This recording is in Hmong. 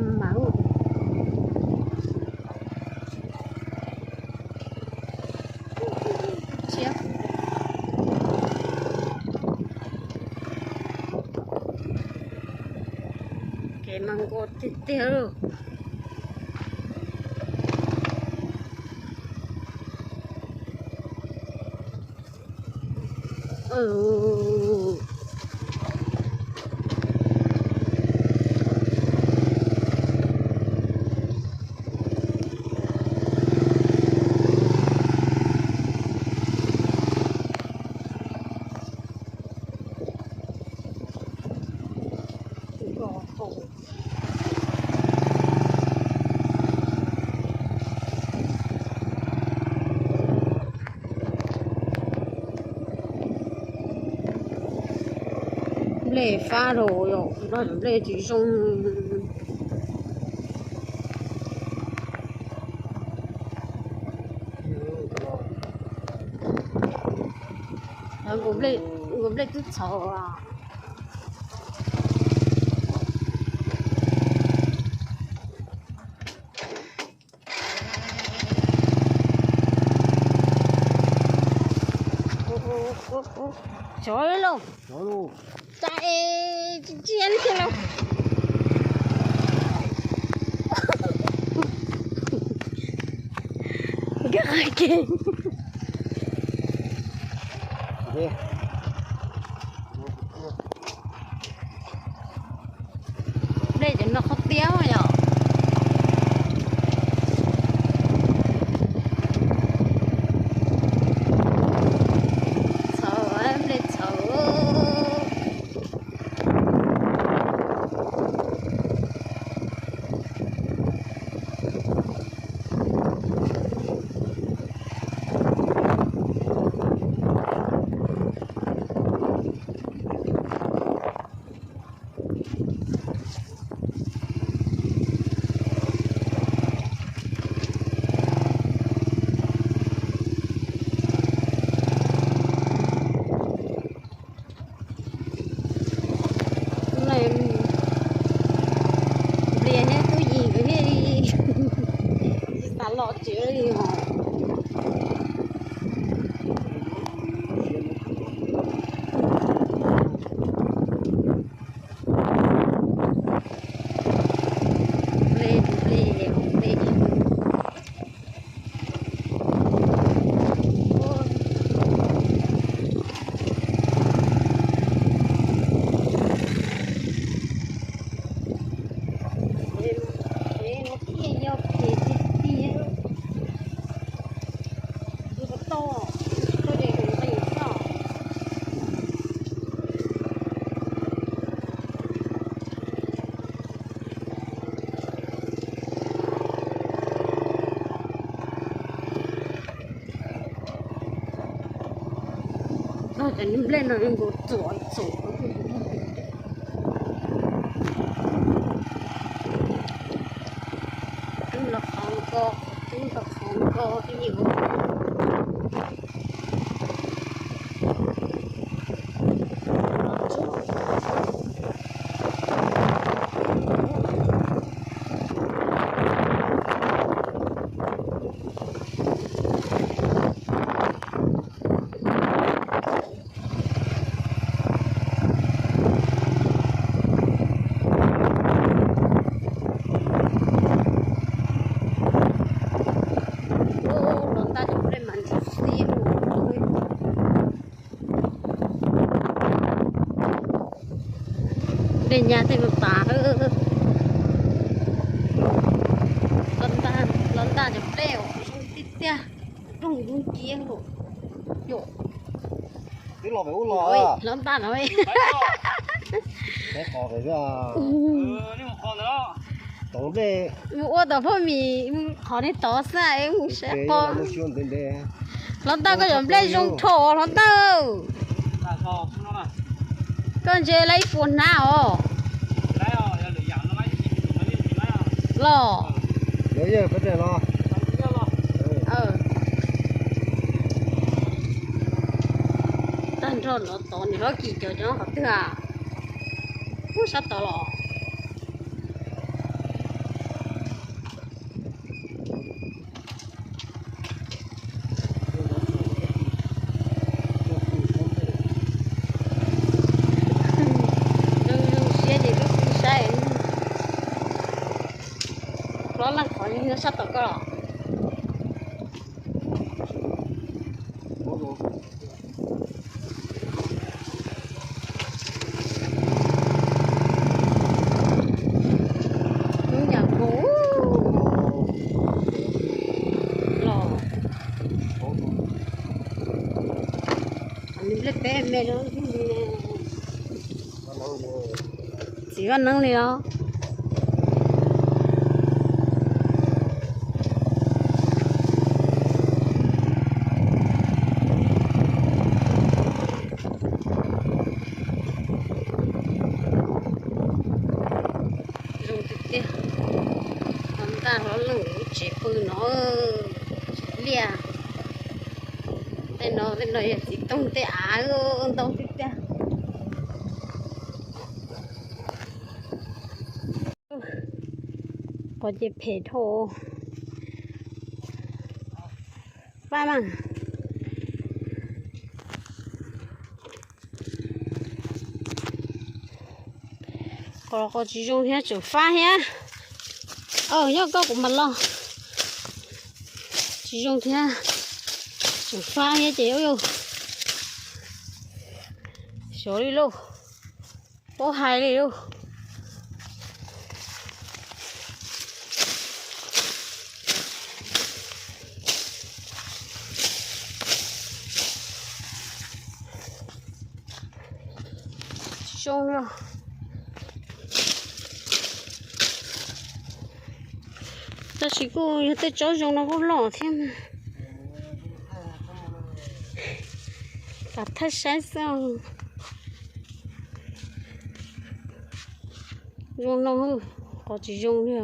Mas tsiab. Kev mas nkaus tiag tiag li. Nplej fab rau yom, nplej tsis zoo. Nkaus nplej twb txhaum. Tso lauj. Tso lauj. Tsa es tsis ntsia li thiab lauj. Nkag qhov kev. Nplej cov no qhov tiab yom. Txhaum, nplej txhaum. Nplias thiab tub yim nkawd thiaj li tsis xav los tsev li os. Cov nplej no nkaus txuam txuam. Twb los qhov ko, twb los qhov ko, twb yim. Los ntaj cov nplej mas ntxim xiab. Nplej nyab tej no tas. Los ntaj, los ntaj cov nplej zoo tiag tiag, rooj dub nciab. Twb los pem ub los. Los ntaj no. Mus ua tom phoj mis, mus qhov nej tod xwb, mus saib qo. Hlob Ntaj, koj cov nplej zoo dhau, Hlob Ntaj. Koj ntse lawv ib puas hnab os. Los. Tag nrho no tod nws hlob Kis cov cov qhov twg? Ub, sab tod los. Ob leeg qhov no sab tom koj los. Ub yam nkaus los. Nplej peb me no. Txiv Vaj Neeb li os. Zoo tiag tiag. Hov ntaj hlob leej lub tsev pw no, tsev liaj. Tej no tej no yog txiv toog tej av ntau tiag tiag. Qhov ces phem dhau. Fab mas. Qhov, qhov tsis zoo thiab tseem fab thiab. Nyob koj kuv mam los. Tsis zoo thiab tseem fab thiab ces xyov li lauj. Paub hais li lauj. Tsis zoo li. Tab sis kuj yog tej tsob zoo no kuj loj thiab mas. Tam thaij saib xwb. Zoo no, qhov tsis zoo li.